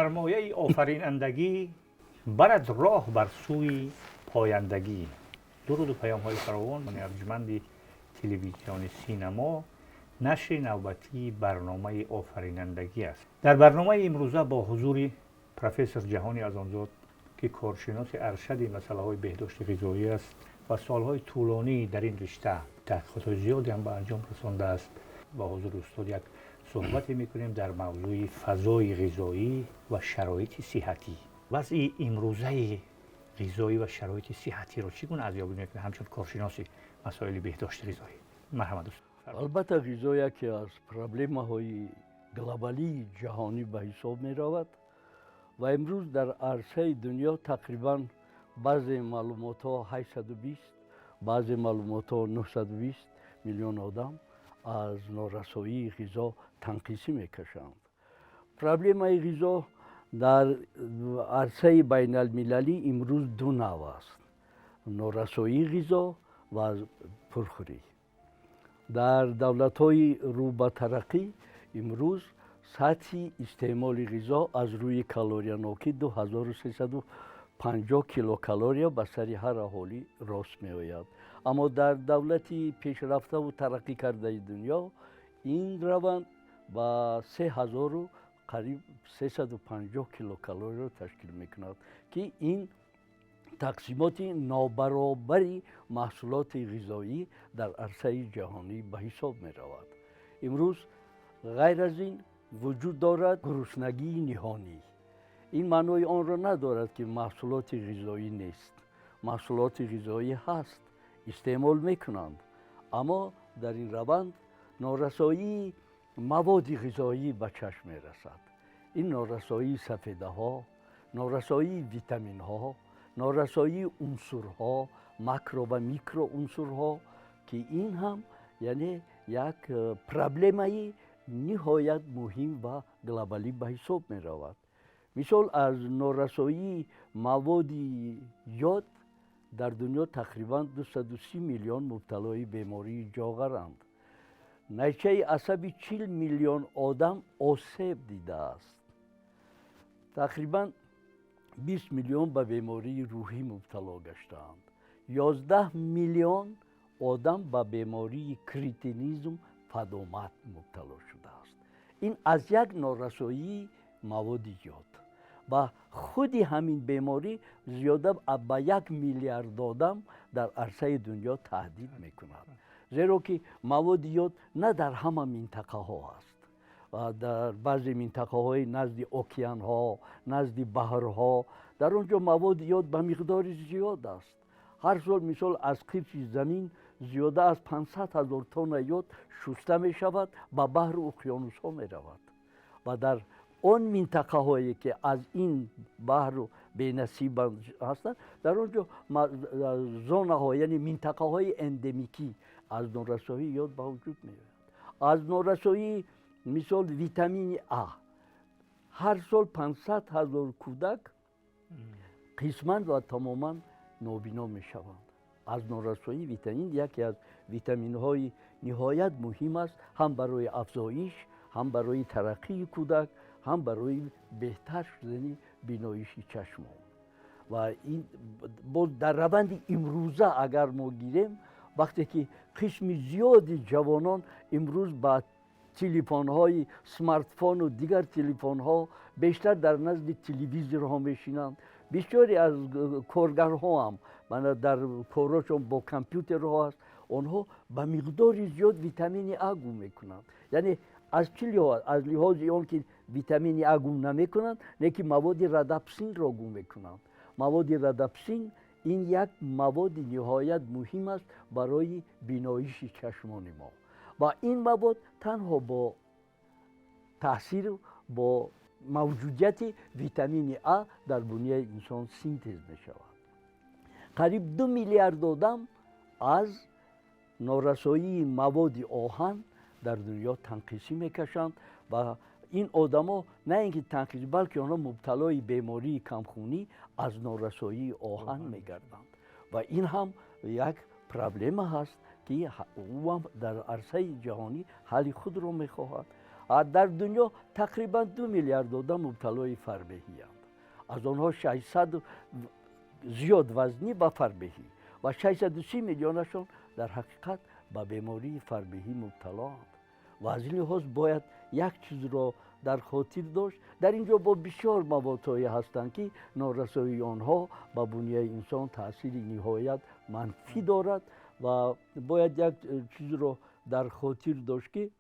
Сармояи офаринандагӣ барад роҳ бар сӯи пояндагӣ. Дуруду паёмҳои фаровон, арҷуманди телевизиони Синамо, нашри навбатии барномаи «Офаринандагӣ» аст. Дар барномаи имрӯза бо ҳузури профессор Ҷаҳони Азонзод, ки коршиноси аршади масъалаҳои беҳдошти ғизоӣ аст ва солҳои тӯлонӣ дар ин ришта таҳқиқотҳои зиёде ҳам ба анҷом расондааст, бо ҳузури устод як суҳбате мекунем дар мавзӯи фазои ғизоӣ ва шароити сиҳатӣ. Вазъи имрӯзаи ғизоӣ ва шароити сиҳатиро чӣ гуна арзёбӣ мекунед, ҳамчун коршиноси масоили беҳдошти ғизоӣ? Марҳамат, дӯст. Албатта, ғизо яке аз проблемаҳои глобалии ҷаҳонӣ ба ҳисоб меравад ва имрӯз дар арсаи дунё тақрибан баъзе маълумотҳо 820, баъзе маълумотҳо 920 миллион одам аз норасоии ғизо танқисӣ мекашанд. Проблемаи ғизо дар арсаи байналмилалӣ имрӯз ду нав аст: норасоии ғизо ва пурхӯрӣ. Дар давлатҳои рӯ ба тараққӣ имрӯз сатҳи истеъмоли ғизо аз рӯи калориянокӣ 2350 килокалория ба сари ҳар аҳолӣ рост меояд, аммо дар давлати пешрафтаву тараққӣ кардаи дунё ин раванд ба 3000-у қариб 350 килокалориро ташкил мекунад, ки ин тақсимоти нобаробари маҳсулоти ғизоӣ дар арсаи ҷаҳонӣ ба ҳисоб меравад. Имрӯз ғайр аз ин вуҷуд дорад гуруснагии ниҳонӣ. Ин маънои онро надорад, ки маҳсулоти ғизоӣ нест. Маҳсулоти ғизоӣ ҳаст, истеъмол мекунанд, аммо дар ин раванд норасоии маводи ғизоӣ ба чашм мерасад. Ин норасоии сафедаҳо, норасоии витаминҳо, норасоии унсурҳо, макро ва микроунсурҳо, ки ин ҳам яъне як проблемаи ниҳоят муҳим ва глобалӣ ба ҳисоб меравад. Мисол, аз норасоии маводи йод дар дунё тақрибан 230 миллион мубталои бемории ҷоғаранд. Найчаи асаби 40 миллион одам осеб дидааст, тақрибан 20 миллион ба бемории рӯҳӣ мубтало гаштаанд, 11 миллион одам ба бемории кретинизм падомад мубтало шудааст. Ин аз як норасоии маводи йод. Ва худи ҳамин беморӣ зиёда ба 1 миллиард одам дар арсаи дунё таҳдид мекунад, зеро ки маводи йод на дар ҳама минтақаҳо аст. Дар баъзе минтақаҳои назди океанҳо, назди баҳрҳо, дар он ҷо маводи йод ба миқдори зиёд аст. Ҳар сол, мисол, аз қифи замин зиёда аз 500 ҳазор тонна йод шуста мешавад, ба баҳру уқёнусҳо меравад ва дар он минтақаҳое, ки аз ин баҳру бенасибанд ҳастанд, дар он ҷо зонаҳо, яъне минтақаҳои эндемикӣ аз норасоии йод ба вуҷуд меояд. Аз норасоии, мисол, витамини А ҳар сол 500 ҳазор кӯдак қисман ва тамоман нобино мешаванд. Аз норасоии витамин, яке аз витаминҳои ниҳоят муҳим аст ҳам барои афзоиш, ҳам барои тараққии кӯдак, ҳам барои беҳтар шудани биноиши чашмон. Ва ин боз дар раванди имрӯза агар мо гирем, вақте ки қисми зиёди ҷавонон имрӯз ба телефонҳои смартфону дигар телефонҳо бештар дар назди телевизорҳо мешинанд, бисёре аз коргарҳо ҳам мана дар корҳошон бо компютерҳо аст, онҳо ба миқдори зиёд витамини А гум мекунанд. Яъне аз чӣ лиҳоз? Аз лиҳози он ки витамини А гум намекунанд, лекин маводи родопсинро гум мекунанд. Маводи родопсин ин як маводи ниҳоят муҳим аст барои биноиши чашмони мо ва ин мавод танҳо бо таъсир, бо мавҷудияти витамини А дар буняи инсон синтез мешавад. Қариб 2 миллиард одам аз норасоии маводи оҳан дар дунё танқисӣ мекашанд ва ин одамо на ин ки танқис, балки онҳо мубталои бемории камхунӣ аз норасоии оҳан мегарданд. Ва ин ҳам як проблема ҳаст, ки ӯ ҳам дар арсаи ҷаҳонӣ ҳалли худро мехоҳад. Дар дунё тақрибан 2 миллиард одам мубталои фарбеҳиянд. Аз онҳо 600 зиёд вазнӣ ва фарбеҳӣ ва 630 миллионашон дар ҳақиқат ба бемории фарбеҳӣ мубталоанд. Ва аз ин лиҳоз бояд як чизро дар хотир дошт. Дар ин ҷо бо бисёр маводҳое ҳастанд, ки норасоии онҳо ба бунияи инсон таъсири ниҳоят манфӣ дорад ва бояд як чизро дар хотир дошт, ки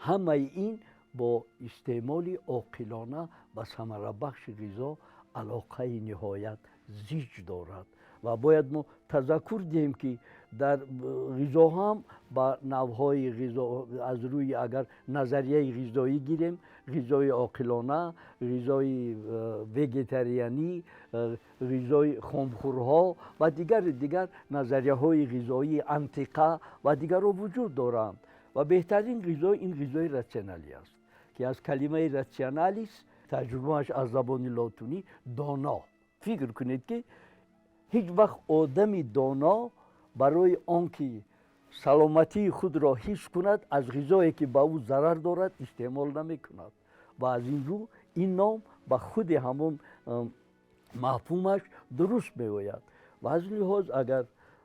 ҳамаи ин бо истеъмоли оқилона ва самарабахши ғизо алоқаи ниҳоят зич дорад. Ва бояд мо тазаккур диҳем, ки дар ғизо ҳам ба навъҳои ғизо аз рӯи агар назарияи ғизоӣ гирем, ғизои оқилона, ғизои вегетарианӣ, ғизои хомхӯрҳо ва дигар назарияҳои ғизоии антиқа ва дигарро вуҷуд доранд. Ва беҳтарин ғизо ин ғизои ратсионалӣ аст, ки аз калимаи рационалис тарҷумааш аз забони лотунӣ доно. Фикр кунед, ки ҳеҷ вақт одами доно барои он ки саломатии худро ҳифз кунад, аз ғизое ки ба ӯ зарар дорад, истеъмол намекунад. Ва аз ин рӯ ин ном ба худи ҳамон мафҳумаш дуруст меояд. Ва аз ин лиҳоз агар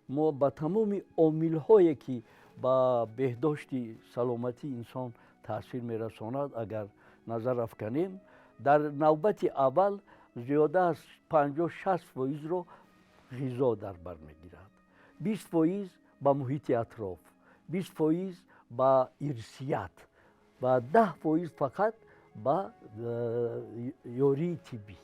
мо ба тамоми омилҳое ки ба беҳдошти саломатии инсон таъсир мерасонад агар назар афканем, дар навбати аввал зиёда аз 50-60 фоизро ғизо дар бар мегирад, 20% ба муҳити атроф, 20% ба ирсият ва 10% фақат ба ёрии тиббӣ,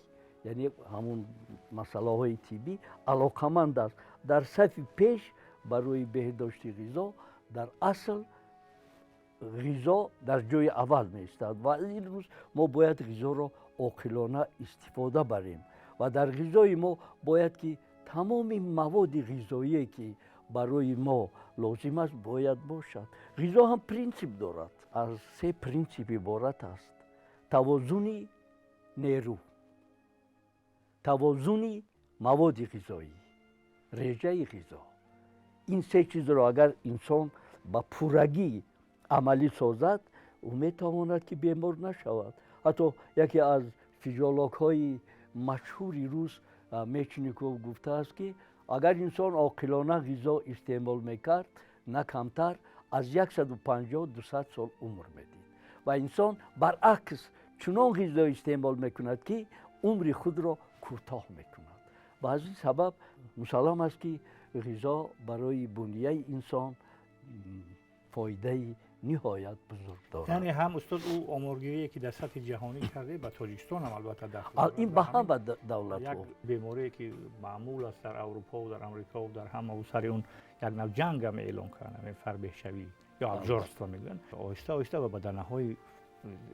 яъне ҳамун масъалаҳои тиббӣ алоқаманд аст. Дар сафи пеш барои беҳдошти ғизо дар асл ғизо дар ҷои аввал меистад ва ин рӯз мо бояд ғизоро оқилона истифода барем ва дар ғизои мо бояд ки тамоми маводи ғизоие ки барои мо лозим аст бояд бошад. Ғизо ҳам принсип дорад, аз се принсип иборат аст: тавозуни нерӯ, тавозуни маводи ғизоӣ, реҷаи ғизо. Ин се чизро агар инсон ба пуррагӣ амалӣ созад, ӯ метавонад ки бемор нашавад. Ҳатто яке аз физиологҳои машҳури рус Мечников гуфтааст, ки агар инсон оқилона ғизо истеъмол мекард, на камтар аз 150-200 сол умр медид. Ва инсон баръакс чунон ғизо истеъмол мекунад, ки умри худро кӯтоҳ мекунад. Ва аз ин сабаб мусаллам аст, ки ғизо барои бунияи инсон фоидаи ниҳоят бузург дорад. Яъне ҳам устод, ӯ оморгирие ки дар сатҳи ҷаҳонӣ карде, ба Тоҷикистон ҳам албатта дахл дорад. Ин ба ҳама давлатҳо. Як беморие ки маъмул аст дар Аврупо, дар Амрико, дар ҳама, сари он як нав ҷанг ҳам эълон карданд, ҳамин фарбеҳшавӣ ё обжорство мегӯянд, оҳиста оҳиста ба баданаҳои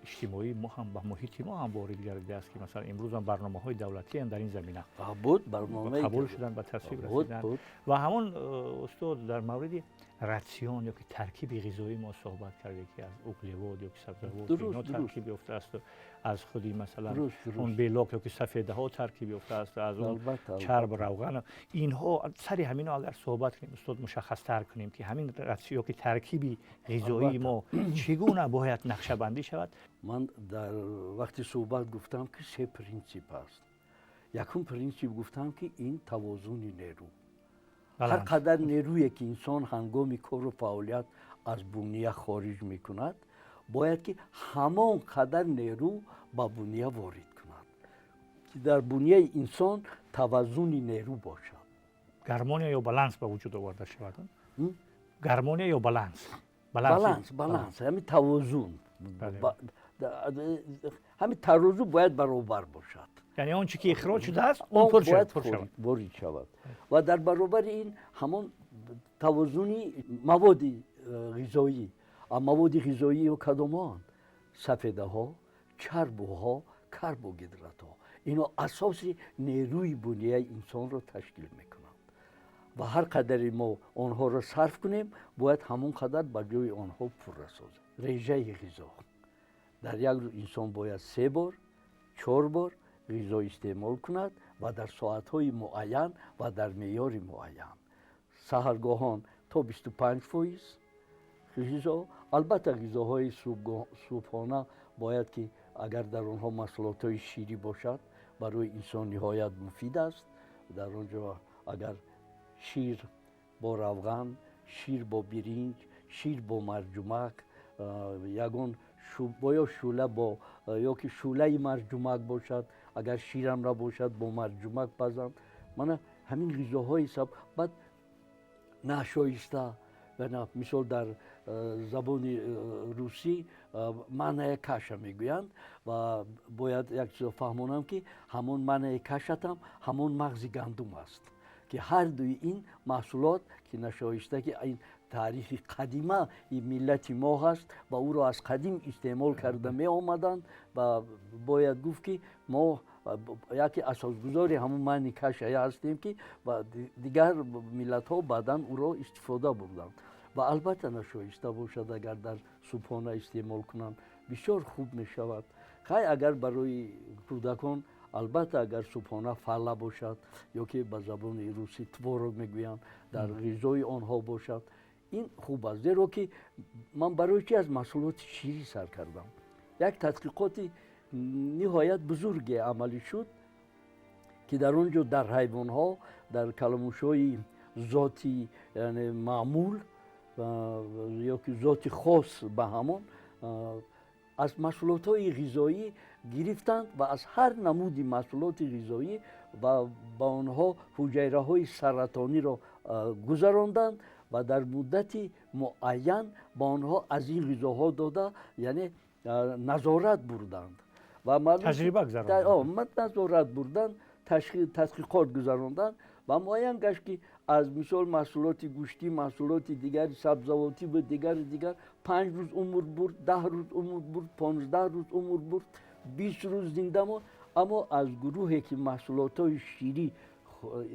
иҷтимоии мо ҳам, ба муҳити мо ҳам ворид гардидааст, ки масалан имрӯз ҳам барномаҳои давлатӣ ҳам дар ин замина буд, барнома қабул шуданд, ба тасвиб расиданд. Ва ҳамон устод, дар мавриди ратсион ё ки таркиби ғизоии мо суҳбат кардем, ки аз углевод ё ки сабзавот инҳо таркиб ёфтааст, аз худи масалан он белок ё ки сафедаҳо таркиб ёфтааст, аз он чарб, равған, инҳо. Сари ҳаминҳо агар суҳбат кунем, устод, мушаххастар кунем, ки ҳамин ратсион ё ки таркиби ғизоии мо чӣ гуна бояд нақшабандӣ шавад. Ман дар вақти суҳбат гуфтам, ки се принсип аст. Якум принсип гуфтам, ки ин тавозуни нерӯ. Ҳар қадар нерӯе ки инсон ҳангоми кору фаъолият аз буния хориҷ мекунад, бояд ки ҳамон қадар нерӯ ба буния ворид кунад, ки дар бунияи инсон таваззуни нерӯ бошад. Гармония ё баланс ба вуҷуд оварда шавад, гармония ё баланс. Баланс, баланс, ҳамин тавозун, ҳамин тарозу бояд баробар бошад. Яъне он чи ки ихроҷ шудааст, он пур бояд ворид шавад. Ва дар баробари ин ҳамон тавозуни маводи ғизоӣ. Маводи ғизоӣ кадомоанд? Сафедаҳо, чарбуҳо, карбогидратҳо. Ино асоси нерӯи бунияи инсонро ташкил мекунанд ва ҳар қадаре мо онҳоро сарф кунем, бояд ҳамон қадар ба ҷои онҳо пурра созем. Реҷаи ғизо: дар як рӯз инсон бояд се бор, чор бор ғизо истеъмол кунад ва дар соатҳои муайян ва дар меъёри муайян. Саҳаргоҳон то 25% ғизо, Албатта, ғизоҳои субҳона бояд ки агар дар онҳо маҳсулотҳои ширӣ бошад, барои инсон ниҳоят муфид аст. Дар он ҷо агар шир бо равған, шир бо биринҷ, шир бо марҷумак, ягон ё шӯла бо ё ки шӯлаи марҷумак бошад, агар ширам набошад, бо марҷумак пазанд. Мана ҳамин ғизоҳои саб. Баъд нашоиста, мисол, дар забони русӣ манная каша мегӯянд. Ва бояд як чизо фаҳмонам, ки ҳамон манная каша ҳам ҳамон мағзи гандум аст, ки ҳар дуи ин маҳсулот, ки нашоиста, ки ин таърихи қадима миллати мо ҳаст ва ӯро аз қадим истеъмол карда меомаданд. Ва бояд гуфт, ки мо яке асосгузори ҳамон манная каша ҳастем, ки дигар миллатҳо баъдан ӯро истифода бурданд. Ва албатта, нашоиста бошад, агар дар субҳона истеъмол кунанд, бисёр хуб мешавад. Хай, агар барои кӯдакон, албатта, агар субҳона фалла бошад ё ки ба забони русӣ творог мегӯянд, дар ғизои онҳо бошад, ин хуб аст. Зеро ки ман барои чи аз маҳсулоти ширӣ сар кардам? Як тадқиқоти ниҳоят бузурге амалӣ шуд, ки дар он ҷо дар ҳайвонҳо, дар каламушҳои зоти, яъне маъмул ё ки зоти хос ба ҳамон, аз маҳсулотҳои ғизоӣ гирифтанд ва аз ҳар намуди маҳсулоти ғизоӣ ва ба онҳо ҳуҷайраҳои саратониро гузаронданд ва дар муддати муайян ба онҳо аз ин ғизоҳо дода, яъне назорат бурданд. Ва таҷриба гузаронданд. Назорат бурданд, тадқиқот гузаронданд ва муайян гашт, ки аз мисол маҳсулоти гӯштӣ, маҳсулоти дигари сабзавотӣ ва дигари дигар 5 рӯз умр бурд, 10 рӯз умр бурд, 15 рӯз умр бурд, 20 рӯз зинда монд. Аммо аз гурӯҳе ки маҳсулотҳои ширӣ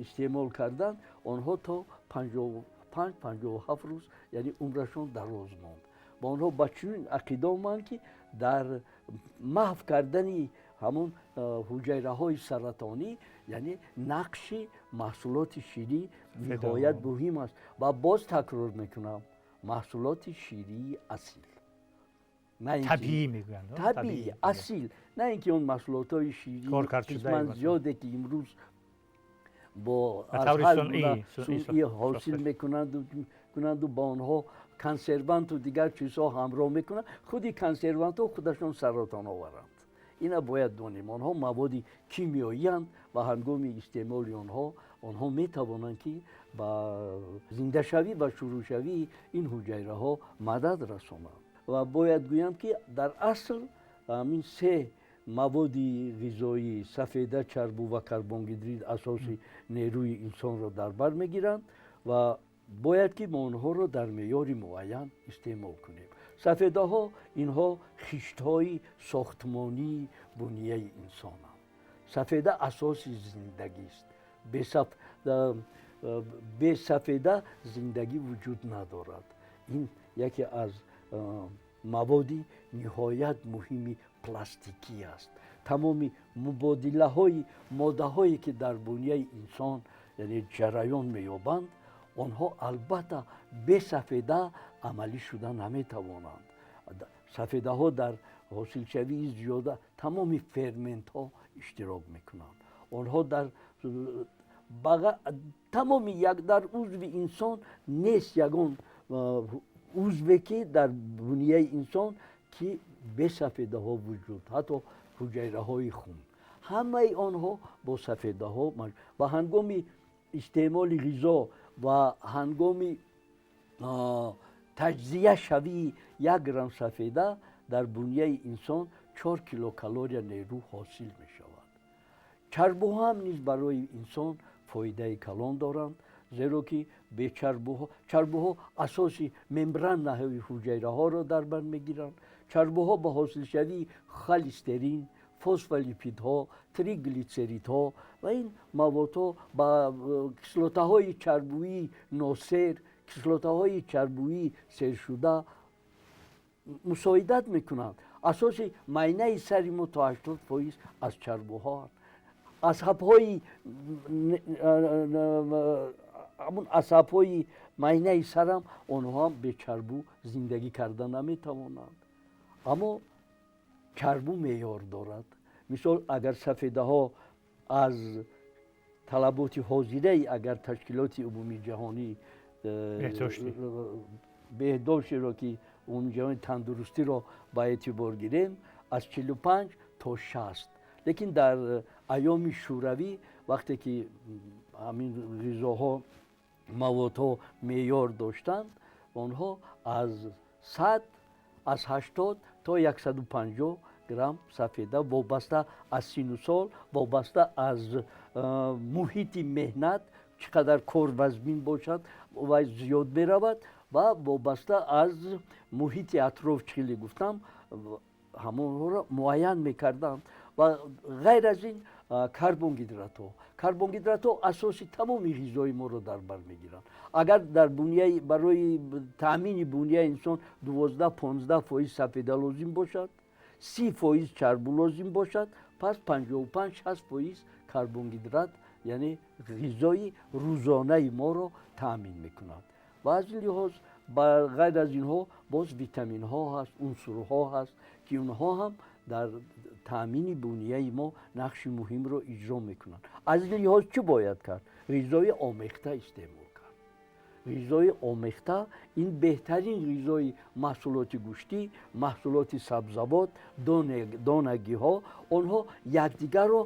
истеъмол карданд, онҳо то 55, 57 рӯз, яъне умрашон дароз монд. Ва онҳо ба чунин ақида оманд, ки дар маҳв кардани ҳамон ҳуҷайраҳои саратонӣ, яъне нақши маҳсулоти ширӣ ниҳоят муҳим аст. Ва боз такрор мекунам: маҳсулоти ширии асил. Табиӣ мегӯянд. Табиӣ, асил, на ин ки он маҳсулотҳои ширии қисман зиёде, ки имрӯз бо сунъӣ ҳосил мекунанду ба онҳо консерванту дигар чизҳо ҳамроҳ мекунанд. Худи консервантҳо худашон саратоноваранд, ина бояд донем. Онҳо маводи кимиёиянд ва ҳангоми истеъмоли онҳо, онҳо метавонанд, ки ба зиндашавӣ ва шурӯъшавии ин ҳуҷайраҳо мадад расонанд. Ва бояд гӯям, ки дар асл ҳамин се маводи ғизоӣ, сафеда, чарбу ва карбонгидрид, асоси нерӯи инсонро дар бар мегиранд ва бояд ки мо онҳоро дар меъёри муайян истеъмол кунем. Сафедаҳо инҳо хиштҳои сохтмонии бунияи инсонанд. Сафеда асоси зиндагист. Бесафеда зиндагӣ вуҷуд надорад. Ин яке аз маводи ниҳоят муҳими пластикӣ аст. Тамоми мубодилаҳои моддаҳое, ки дар бунияи инсон, яъне ҷараён меёбанд, онҳо албатта бесафеда амалӣ шуда наметавонанд. Сафедаҳо дар ҳосилшавии зиёда тамоми ферментҳо иштирок мекунанд. Онҳо дар тамоми як дар узви инсон нест ягон узве, ки дар бунияи инсон, ки бесафедаҳо вуҷуд, ҳатто ҳуҷайраҳои хун, ҳамаи онҳо бо сафедаҳо. Ва ҳангоми истеъмоли ғизо ва ҳангоми таҷзияшавии 1 грамм сафеда дар бунияи инсон 4 килокалория нерӯ ҳосил мешавад. Чарбуҳо ҳам низ барои инсон фоидаи калон доранд, зеро ки бечарбуҳо, чарбуҳо асоси мембранаҳои ҳуҷайраҳоро дар бар мегиранд. Чарбуҳо ба ҳосилшавии холестерин, фосфолипидҳо, триглитсеридҳо ва ин маводҳо, ба кислотаҳои чарбуии носер, кислотаҳои чарбуии сершуда мусоидат мекунанд. Асоси майнаи сари мо то 80% аз чарбуҳоанд. Асабҳои Ҳамун асабҳои майнаи сарам, онҳо ҳам бечарбу зиндагӣ карда наметавонанд. Аммо чарбу меъёр дорад. Мисол, агар сафедаҳо аз талаботи ҳозираи, агар Ташкилоти Умумии Ҷаҳонӣ беҳдоштеро, ки Умумиҷаҳони тандурустиро ба эътибор гирем, аз 45 то 60. Лекин дар айёми Шӯравӣ, вақте ки ҳамин ғизоҳо, маводҳо меъёр доштанд, онҳо аз 100, аз 80 то 150 грамм сафеда, вобаста аз сину сол, вобаста аз муҳити меҳнат, чӣ қадар кор вазмин бошад, вай зиёд меравад, ва вобаста аз муҳити атроф, чӣ хеле гуфтам, ҳамонҳоро муайян мекарданд. Ва ғайр аз ин, карбонгидратҳо. Карбонгидратҳо асоси тамоми ғизои моро дар бар мегиранд. Агар дар бунияи, барои таъмини бунияи инсон 12-15% сафеда лозим бошад, 30% чарбу лозим бошад, пас 55-60% карбонгидрат, яъне ғизои рӯзонаи моро таъмин мекунад. Ва аз ин лиҳоз, ба ғайр аз инҳо, боз витаминҳо ҳаст, унсурҳо ҳаст, ки онҳо ҳам дар таъмини бунияи мо нақши муҳимро иҷро мекунанд. Аз ин лиҳоз, чӣ бояд кард? Ғизои омехта истеъмол кард. Ғизои омехта ин беҳтарин ғизои маҳсулоти гӯштӣ, маҳсулоти сабзавот, донагиҳо. Онҳо якдигарро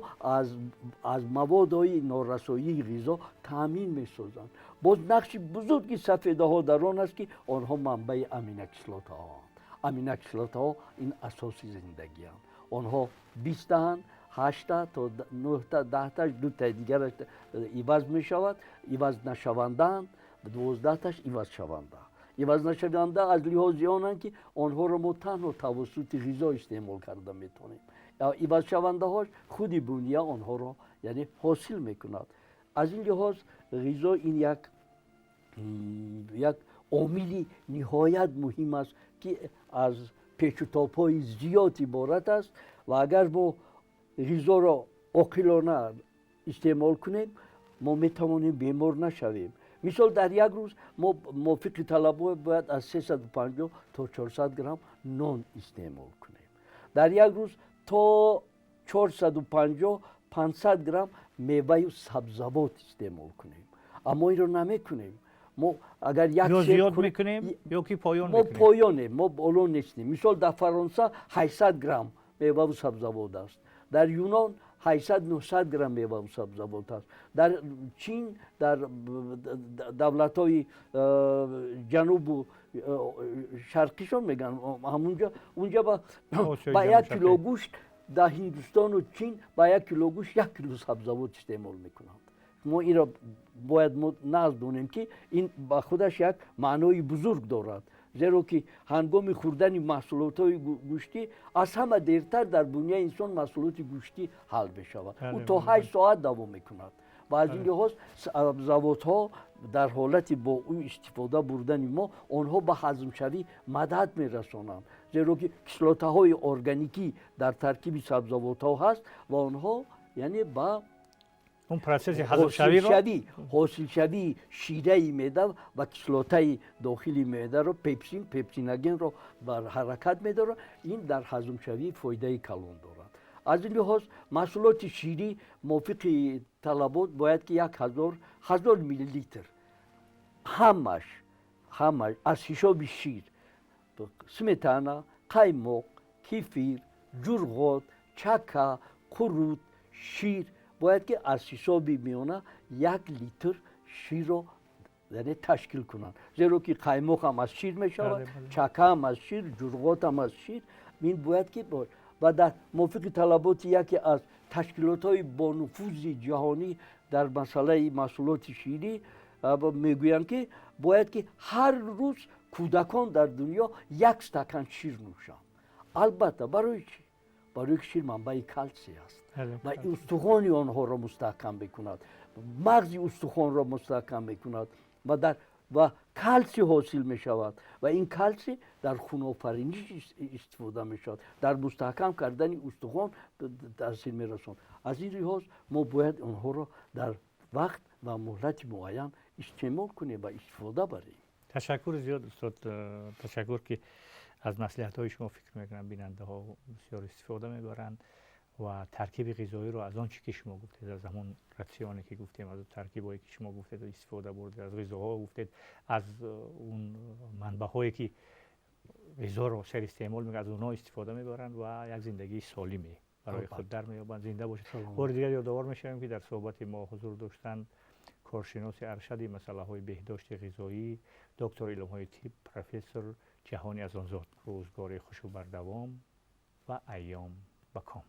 аз маводҳои норасоии ғизо таъмин месозанд. Боз нақши бузурги сафедаҳо дар он аст, ки онҳо манбаи аминокислотаҳоанд. Аминокислотаҳо ин асоси зиндагианд. Онҳо 20таанд, ҳашта то нӯҳта, 10таш, дутаи дигараш иваз мешавад, иваз нашавандаанд, 12таш ивазшаванда. Ивазнашаванда аз лиҳози онанд, ки онҳоро мо танҳо тавассути ғизо истеъмол карда метавонем. Ивазшавандаҳош худи буния онҳоро, яъне, ҳосил мекунад. Аз ин лиҳоз, ғизо ин як омили ниҳоят муҳим аст, ки аз печутобҳои зиёд иборат аст. Ва агар мо ғизоро оқилона истеъмол кунем, мо метавонем бемор нашавем. Мисол, дар як рӯз мо мувофиқи талабот бояд аз 350 то 400 грамм нон истеъмол кунем. Дар як рӯз то 450, 500 грамм меваю сабзавот истеъмол кунем. Аммо инро намекунем. Мо агар як ё зиёд мекунем, ё ки поён. Мо поёнем, мо боло нестем. Мисол, дар Фаронса 800 грамм меваву сабзавот аст, дар Юнон 800, 900 грамм меваву сабзавот аст, дар Чин, дар давлатҳои ҷанубу шарқишон мегӯянд, ҳамунҷа, унҷа ба 1 кило гӯшт, дар Ҳиндустону Чин ба 1 кило гӯшт 1 кило сабзавот истеъмол мекунанд. Мо инро бояд мо нағз донем, ки ин ба худаш як маънои бузург дорад, зеро ки ҳангоми хӯрдани маҳсулотҳои гӯштӣ аз ҳама дертар дар бунияи инсон маҳсулоти гӯштӣ ҳал мешавад. Ӯ то 8 соат давом мекунад. Ва аз ин лиҳоз, сабзавотҳо дар ҳолати бо ӯ истифода бурдани мо, онҳо ба ҳазмшавӣ мадад мерасонанд, зеро ки кислотаҳои органикӣ дар таркиби сабзавотҳо ҳаст ва онҳо, яъне, ба он процесси ҳазмшавиро ҳосилшавии шираи меъда ва кислотаи дохили меъдаро, пепсин, пепсиногенро бар ҳаракат медорад. Ин дар ҳазмшавӣ фоидаи калон дорад. Аз ин лиҳоз, маҳсулоти ширӣ мувофиқи талабот бояд ки як ҳазор миллилитр, ҳамаш аз ҳисоби шир, сметана, қаймоқ, кефир, ҷурғот, чака, қурут, шир, бояд ки аз ҳисоби миёна 1 литр ширро, яъне, ташкил кунанд, зеро ки қаймоқ ҳам аз шир мешавад, чака ҳам аз шир, ҷурғот ҳам аз шир. Ин бояд ки ва дар мувофиқи талаботи яке аз ташкилотҳои бонуфузи ҷаҳонӣ дар масъалаи маҳсулоти ширӣ мегӯянд, ки бояд ки ҳар рӯз кӯдакон дар дунё як стакан шир нӯшанд. Албатта, барои чӣ? Барои ки шир манбаи калсий аст ва устухони онҳоро мустаҳкам мекунад, мағзи устухонро мустаҳкам мекунад ва калсий ҳосил мешавад ва ин калсий дар хунофариниш истифода мешавад, дар мустаҳкам кардани устухон таъсир мерасонад. Аз ин лиҳоз, мо бояд онҳоро дар вақт ва муҳлати муайян Истеъмол кунем ва истифода барем. Ташаккури зиёд, устод, ташаккур, ки аз маслиҳатҳои шумо, фикр мекунам, бинандаҳо бисёр истифода мебаранд ва таркиби ғизоиро аз он чӣ ки шумо гуфтед, аз ҳамон ратсионе ки гуфтем, аз таркибҳое ки шумо гуфтед, истифода бурдед, аз ғизоҳо гуфтед, аз он манбаъҳое ки ғизоро сер истеъмол мекунанд, аз онҳо истифода мебаранд ва як зиндагии солиме барои худ дар меёбанд. Зинда бошед. Бори дигар ёдовар мешавем, ки дар суҳбати мо ҳузур доштанд коршиноси аршади масъалаҳои беҳдошти ғизоӣ, доктори илмҳои тиб, профессор Ҷаҳони Азонзод. Рӯзгори хушу бардавом ва айём ба ком.